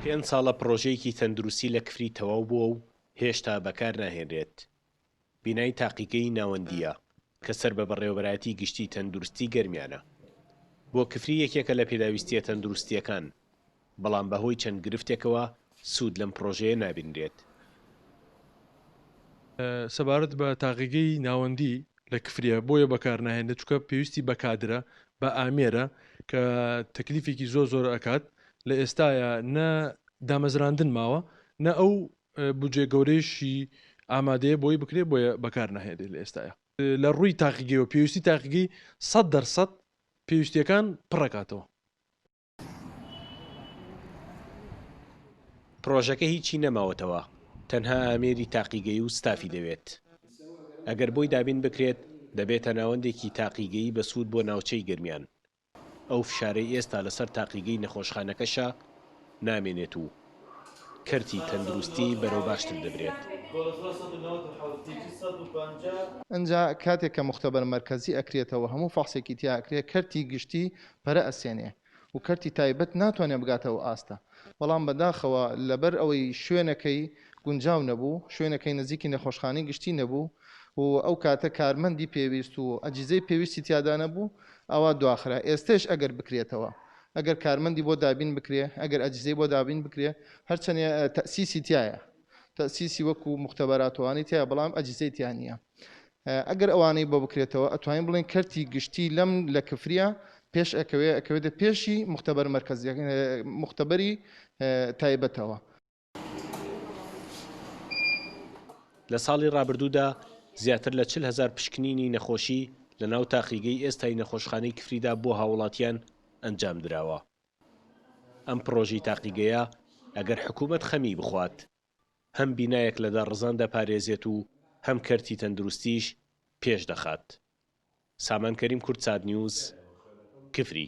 پێنج ساڵە پڕۆژەیەکی تەندروستی لە کفری تەواو بووە و هێشتا بەکار ناهێنرێت. بینای تاقیگەی ناوەندییە کە سەر بە بەڕێوەبەرایەتی گشتی تەندروستی گەرمیانە. بۆ کفری یەکێکە لە پێداویستییە تەندروستییەکان، بەڵام بەهۆی چەند گرفتێکەوە سوود لەم پڕۆژەیە نابینرێت. سەبارەت بە تاقیگەی ناوەندی لە کفریە بۆیە بەکارناهێنرێت چونکە پێویستی بە کادرە بە ئامێرە کە تەکلیفێکی زۆر زۆر ئەکات لە ئێستایا نە دامەزراندن ماوە نە ئەو بودجە گەورەیشی ئامادەیە بۆی بکرێت بۆیە بەکار ناهێنرێت لە ئێستایا. لە ڕووی تاقیگەیەوە پێویستی تاقیگەی 100% پێویستیەکان پڕەکاتەوە. پڕۆژەکە هیچی نەماوەتەوە، تەنها ئامێری تاقیگەیی و ستافی دەوێت. ئەگەر بۆی دابین بکرێت، دەبێتە ناوەندێکی تاقیگەیی بەسوود بۆ ناوچەی گەرمیان. ئەو فشارەی ئێستا لەسەر تاقیگەی نەخۆشخانەکەشە نامێنێت و کەرتی تەندروستی بەرەو باشتر دەبرێت. ئنجا کاتێک کە موختەبەر مەرکەزی ئەکرێتەوە هەموو فەحسێکی تیا ئەکرێ کەرتی گشتی پەرە ئەسێنێ و کەرتی تایبەت ناتوانێ بگاتە ئەو ئاستە بەڵام بەداخەوە لەبەر ئەوەی شوێنەکەی گونجاو نەبوو شوێنەکەی نزیکی نەخۆشخانەی گشتی نەبوو و ئەو کاتە کارمەندی پێویست و ئەجیزەی پێویستی تیادا نەبوو ئەوا دواخرا ئێستەش ئەگەر بکرێتەوە ئەگەر کارمەندی بۆ دابین بکرێ ئەگەر ئەجیزەی بۆ دابین بکرێ هەرچەنێ تەسیسی تایە تەسیسی وەکو مختبەرات و ئەوانەی تایە بەڵام ئەجیزەی تیا نییە ئەگەر ئەوانەی بۆ بکرێتەوە ئەتوانین بڵێن کەرتی گشتی لەم لە کفریە پێش ئەکەوێ ئەکەوێتە پێشی مختبەر مەرکەزی مختبەری تایبەتەوە. لە ساڵی ڕابردوودا زیاتر لە 40 هەزار پشکنینی نەخۆشی لەناو تاقیگەی ئێستای نەخۆشخانەی کفریدا بۆ هاووڵاتیان ئەنجامدراوە. ئەم پڕۆژەی تاقیگەیە ئەگەر حکوومەت خەمی بخوات، هەم بینایەک لە داڕزان دەپارێزێت و هەم کەرتی تەندروستیش پێش دەخات. سامان کەریم کوردسات نیوز، کفری.